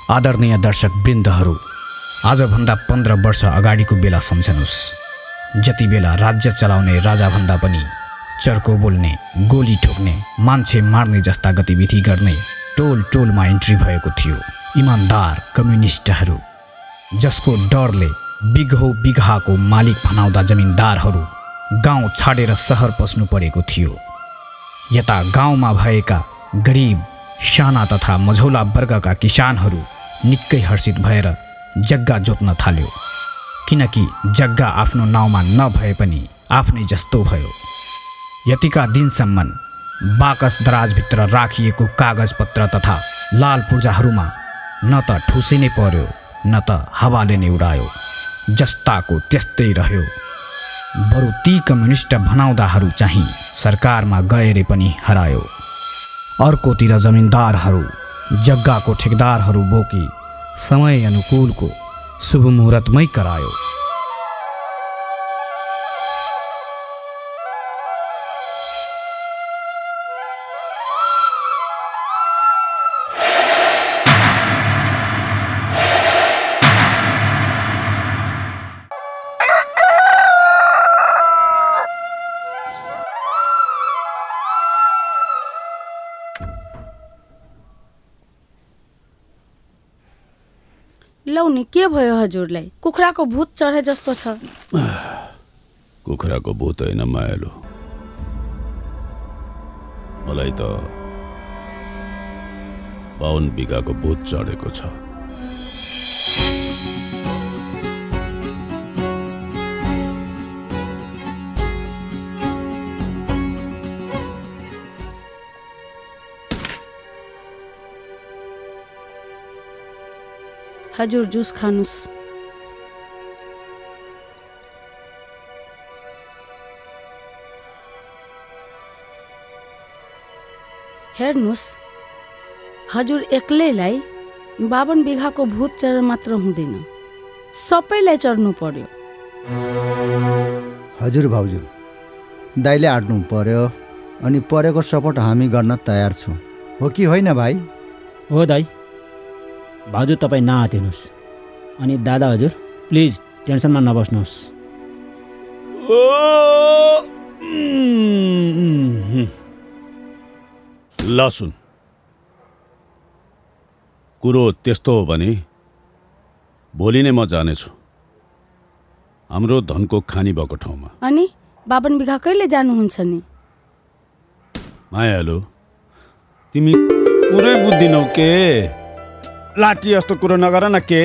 आदरणीय दर्शक वृन्दहरू, आजभन्दा 15 वर्ष अगाडिको बेला सम्झनुहोस्। जति बेला राज्य चलाउने राजाभन्दा पनि चर्को बोल्ने, गोली ठोक्ने, मान्छे मार्ने जस्ता गतिविधि गर्ने टोल टोलमा इन्ट्री भएको थियो। इमान्दार कम्युनिस्टहरू, जसको डरले बिघौ बिघाको मालिक भनाउँदा जमिनदारहरू गाउँ छाडेर सहर पस्नु परेको थियो। यता गाउँमा भएका गरिब, साना तथा मझौला वर्गका किसानहरू निकै हर्षित भएर जग्गा जोत्न थाल्यो, किनकि जग्गा आफ्नो नाउँमा नभए पनि आफ्नै जस्तो भयो। यतिका दिनसम्म बाकस दराजभित्र राखिएको कागजपत्र तथा लाल पूर्जाहरूमा न त ठुसिनै पर्यो न त हावाले नै उडायो, जस्ताको त्यस्तै रह्यो। बरु ती कम्युनिस्ट भनाउँदाहरू चाहिँ सरकारमा गएर पनि हरायो। अर्कोतिर जमिनदारहरू जग्गाको ठेकदारहरू बोकी समय अनुकूलको शुभ मुहुर्तमै करायो। लौनी के भयो हजुरलाई? कुखुराको भूत चढे जस्तो छ। कुखुराको भूत होइन मायालु, मलाई त 52 बिघाको भूत चढेको छ। हजुर जुस खानुस्। हेर्नुस्, हजुर एक्लैलाई 52 बिघाको भूत चढेर मात्र हुँदैन, सबैलाई चढ्नु पर्यो। हजुर भाउजू, दाइले आँट्नु पर्यो, अनि परेको सपोर्ट हामी गर्न तयार छौँ, हो कि होइन भाइ? हो दाइ, भाउजू तपाईँ नआतिनुहोस्। अनि दादा हजुर प्लिज टेन्सनमा नबस्नुहोस्। ल सुन, कुरो त्यस्तो हो भने भोलि नै म जानेछु हाम्रो धनको खानी भएको ठाउँमा। अनि 52 बिघा कहिले जानुहुन्छ नि? मायालु, तिमी पुरै बुझ्दिनौ के? लाठी जस्तो कुरो नगर न के?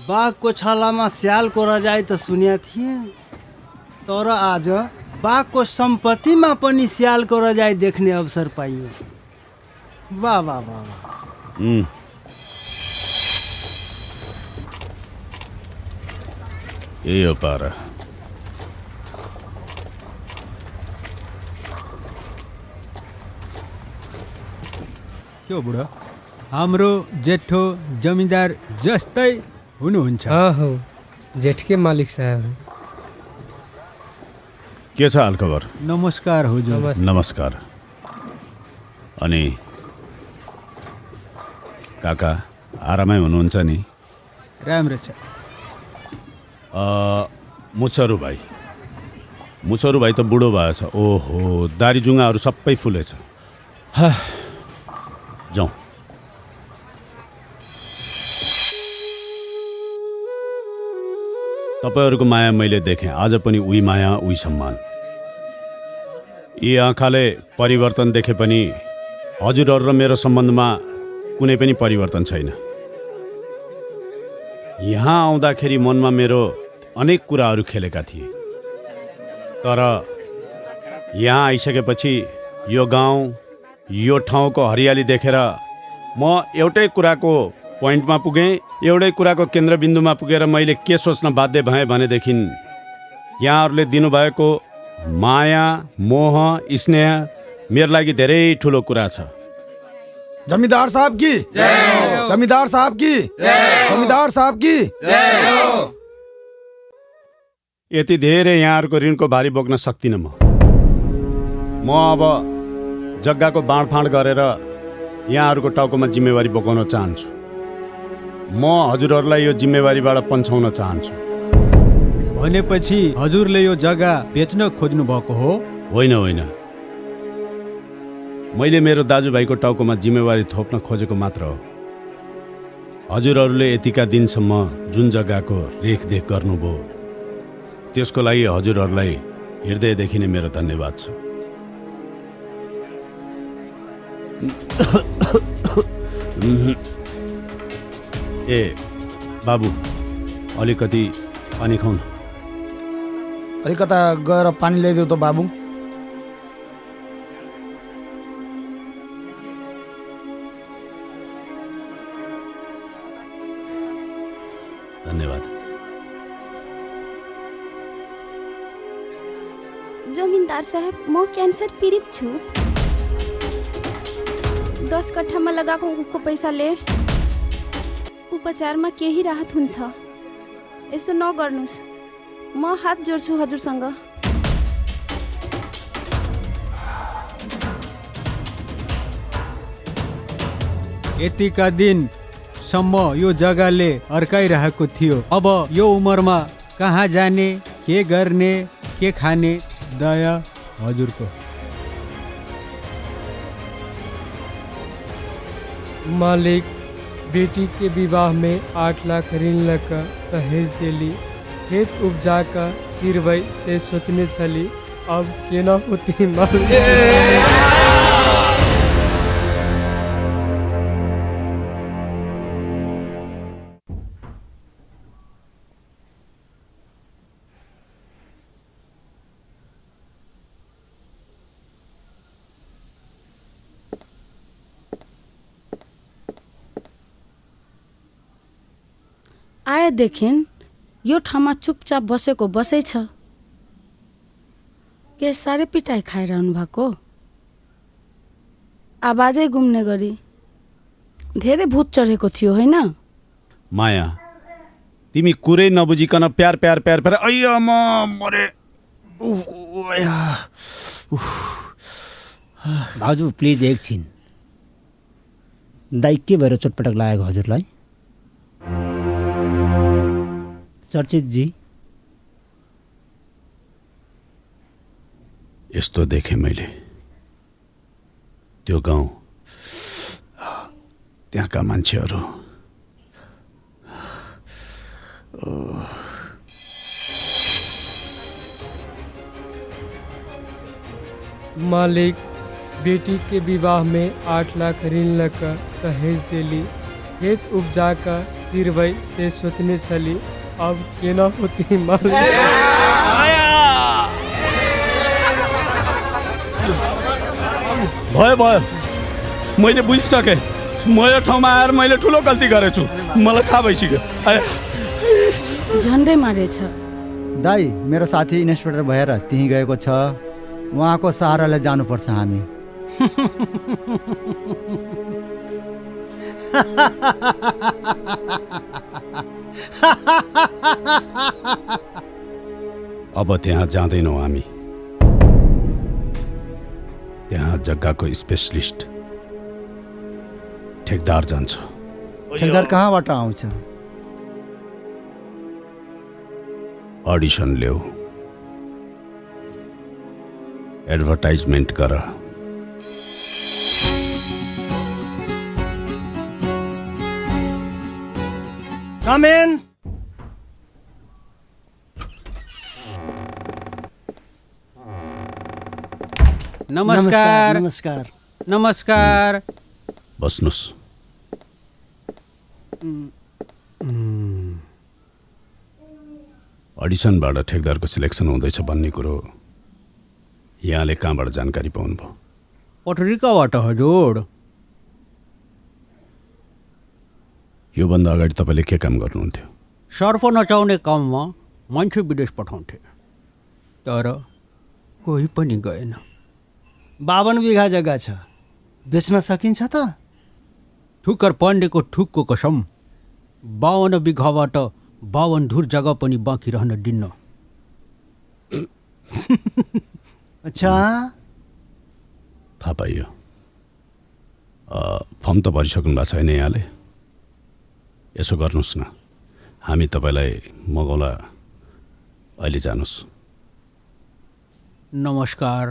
बाघको छालामा स्यालको रजाइ त सुनेको थिएँ, तर आज बाघको सम्पत्तिमा पनि स्यालको रजाइ देख्ने अवसर पाइयो। वाह वाह वाह वाह। ए हो पारा, के हो बुढो? हाम्रो जेठो जमिनदार जस्तै हुनुहुन्छ। हो, जेठके मालिक साहब। के छ हालखबर? नमस्कार हुजुर। नमस्कार। अनि काका आरामै हुनुहुन्छ नि? राम्रो छ। मुछरु भाइ त बुढो भएछ। ओहो, दारी जुङ्गाहरू सबै फुलेछ। जाउँ। तपाईहरूको माया मैले देखेँ, आज पनि उही माया उही सम्मान। यी आँखाले परिवर्तन देखे पनि हजुरहरू र मेरो सम्बन्धमा कुनै पनि परिवर्तन छैन। यहाँ आउँदाखेरि मनमा मेरो अनेक कुराहरू खेलेका थिए, तर यहाँ आइसकेपछि यो गाउँ, यो ठाउँको हरियाली देखेर म एउटै कुराको पोइन्टमा पुगेँ, एउटै कुराको केन्द्रबिन्दुमा पुगेर मैले के सोच्न बाध्य भएँ भनेदेखि यहाँहरूले दिनुभएको माया, मोह, स्नेह मेरो लागि धेरै ठुलो कुरा छ। जमींदार साहब की जय, जमींदार साहब की जय, जमींदार साहब की जय। यति धेरै यहाँहरूको ऋणको भारी बोक्न सक्दिनँ म अब जग्गाको बाँडफाँड गरेर यहाँहरूको टाउकोमा जिम्मेवारी बोकाउन चाहन्छु। म हजुरहरूलाई यो जिम्मेवारीबाट पन्छाउन चाहन्छु। भनेपछि हजुरले यो जग्गा बेच्न खोज्नु भएको हो? होइन होइन, मैले मेरो दाजुभाइको टाउकोमा जिम्मेवारी थोप्न खोजेको मात्र हो। हजुरहरूले यतिका दिनसम्म जुन जग्गाको रेखदेख गर्नुभयो त्यसको लागि हजुरहरूलाई हृदयदेखि नै मेरो धन्यवाद छ। ए बाबु, अलिकति पानी खाउँ न। अलिकता गएर पानी ल्याइदेऊ त बाबु। धन्यवाद। जमीनदार साहब, म क्यान्सर पीडित छु। 10 कट्ठामा लगाएको उखुको पैसाले उपचारमा केही राहत हुन्छ? यसो नगर्नुहोस्, म हात जोड्छु हजुरसँग। यतिका दिनसम्म यो जग्गाले अर्काइरहेको थियो। अब यो उमेरमा कहाँ जाने, के गर्ने, के खाने? दया हजुरको। मालिक, बेटी के विवाह में 8 लाख ऋण लगा दहेज दिली, खेत उपजा का गिरबै से सोचने छली, अब केना होती मालिक? आए देखिन् यो ठाउँमा चुपचाप बसेको बसै छ। के साह्रै पिटाइ खाइरहनु भएको? आवाजै गुम्ने गरी धेरै भूत चढेको थियो होइन? माया, तिमी कुरै नबुझिकन प्यार प्यार प्यार प्यार अಯ್ಯ म मरे। भाउजू प्लिज एकछिन। दाइ के भएर चोटपटक लागेको हजुरलाई? चर्चित जी, यस्तो देखेँ मैले त्यो गाउँ, त्यहाँका मान्छेहरू। मालिक, बेटी के विवाह में 8 लाख ऋण लगा दहेज दिली, खेत उपजा का गिरबै से सोचने छली, अब केना होती मालिक? भयो भयो, मैले बुझिसकेँ। म यो ठाउँमा आएर मैले ठुलो गल्ती गरेछु। मलाई थाहा भइसक्यो। झन्डै मारेछ। दाई, मेरो साथी इन्सपेक्टर भएर त्यहीँ गएको छ। उहाँको सहाराले जानुपर्छ हामी। अब त्यहाँ जाँदैनौँ हामी। त्यहाँ जग्गाको स्पेशलिस्ट ठेकदार जान्छ। ठेकदार कहाँबाट आउँछ? अडिसन ल्याऊ, एडभर्टाइजमेन्ट गर। कम इन। नमस्कार। नमस्कार। नमस्कार। बस्नुस्। अडिसनबाट ठेकदारको सिलेक्सन हुँदैछ भन्ने कुरो यहाँले कहाँबाट जानकारी पाउनुभयो? पटरिकाबाट हजुर। योभन्दा अगाडि तपाईँले के काम गर्नुहुन्थ्यो? सर्फ नचाउने काममा मान्छे विदेश पठाउँथे, तर कोही पनि गएन। 52 बिघा जग्गा छ, बेच्न सकिन्छ त? ठुक्कर पाण्डेको ठुकको कसम, 52 बिघाबाट 52 धुर जग्गा पनि बाँकी रहन दिन्न। अच्छा, थाहा पाइयो। फर्म त भरिसक्नु भएको छैन यहाँले? यसो गर्नुहोस् न, हामी तपाईँलाई मगाउला, अहिले जानुहोस्। नमस्कार।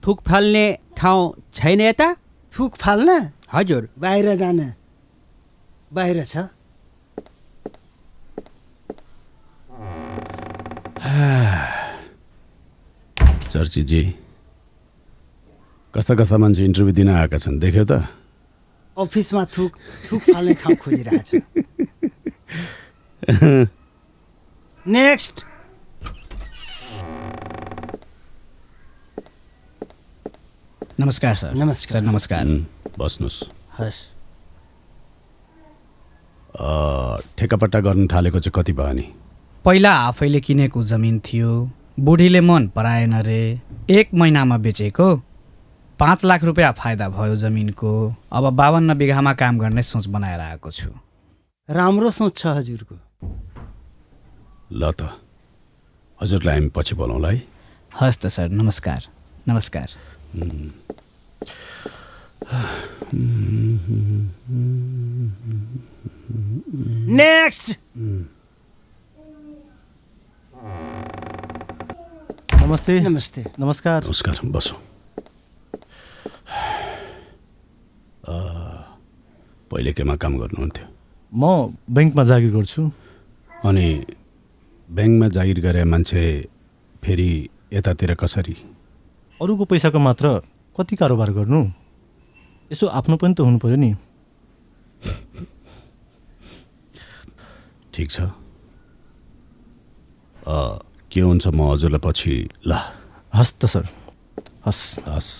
थुक फाल्ने ठाउँ छैन यता? थुक फाल्न? हजुर। बाहिर जाने, बाहिर छ। चर्चिजी, कस्ता कस्ता मान्छे इन्टरभ्यू दिन आएका छन् देख्यो त? अफिसमा थुक फाल्ने ठाउँ खोजिरहेछ। नेक्स्ट। नमस्कार सर। नमस्कार। सर नमस्कार। बस्नुहोस्। हस्। ठेकापट्टा गर्न थालेको चाहिँ कति भयो नि? पहिला आफैले किनेको जमिन थियो, बुढीले मन पराएन रे, 1 महिनामा बेचेको, 5 लाख रुपियाँ फाइदा भयो जमिनको। अब 52 बिघामा काम गर्ने सोच बनाएर आएको छु। राम्रो सोच छ हजुरको। ल त, हजुरलाई हामी पछि बोलाउँला है। हस् त सर, नमस्कार। नमस्कार। नेक्स्ट। नमस्ते। नमस्ते। नमस्कार। नमस्कार, बसो। पहिले केमा काम गर्नुहुन्थ्यो? म ब्याङ्कमा जागिर गर्छु। अनि ब्याङ्कमा जागिर गरे मान्छे फेरि यतातिर कसरी? अरूको पैसाको मात्र कति कारोबार गर्नु, यसो आफ्नो पनि त हुनु पर्यो नि। ठिक छ, के हुन्छ म हजुरलाई पछि। ल हस् त सर। हस्। हस्।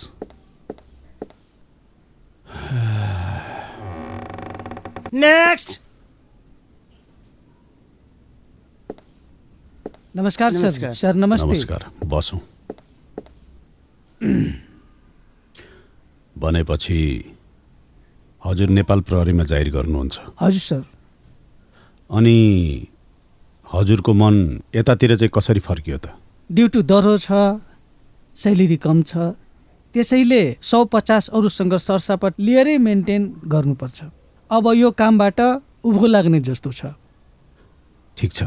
नेक्स्ट। नमस्कार सर। सर नमस्ते। नमस्कार, बसौँ। भनेपछि हजुर नेपाल प्रहरीमा जागिर गर्नुहुन्छ? हजुर सर। अनि हजुरको मन यतातिर चाहिँ कसरी फर्कियो त? ड्युटी दह्रो छ, स्यालेरी कम छ, त्यसैले 150 अरूसँग सरसफाट लिएरै मेन्टेन गर्नुपर्छ। अब यो कामबाट उभो लाग्ने जस्तो छ। ठिक छ,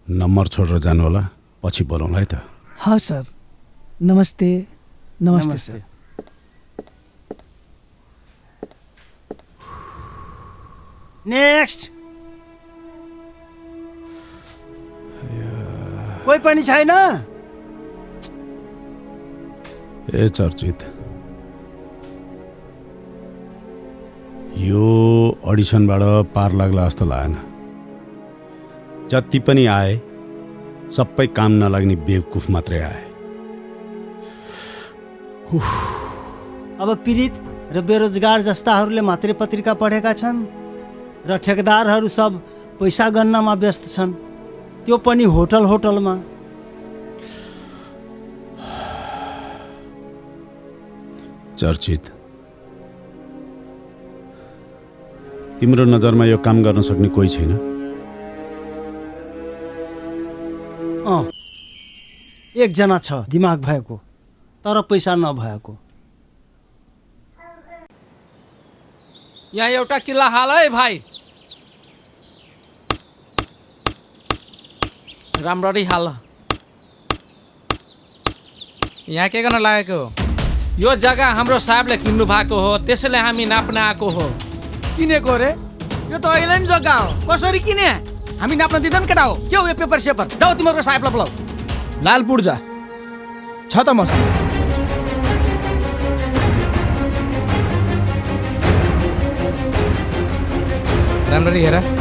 नम्बर छोडेर जानु होला, पछि बोलाउँला है त। हाँ सर। नमस्ते। नमस्ते सर। नेक्स्ट। कोही पनि छैन? ए चर्चित, यो अडिसनबाट पार लाग्ला जस्तो लागेन। जति पनि आए सबै काम नलाग्ने बेवकुफ मात्रै आए। अब पीडित र बेरोजगार जस्ताहरूले मात्रै पत्रिका पढेका छन् र ठेकेदारहरू सब पैसा गन्नमा व्यस्त छन्, त्यो पनि होटलमा। चर्चित, तिम्रो नजरमा यो काम गर्न सक्ने कोही छैन? एकजना छ, दिमाग भएको तर पैसा नभएको। यहाँ एउटा किल्ला हाल है भाइ, राम्ररी हाल। यहाँ के गर्न लागेको? यो जग्गा हाम्रो साहबले किन्नु भएको हो, त्यसैले हामी नाप्न आएको हो। किनेको रे? यो त अहिले नि जग्गा हो, कसरी किने? हामी नाप्न दिँदैन केटा हो। के हो यो पेपर सेपर? जाऊ तिम्रो साहबलाई बोलाऊ। लालपुर जा, छ त मसँग। राम्ररी हेर।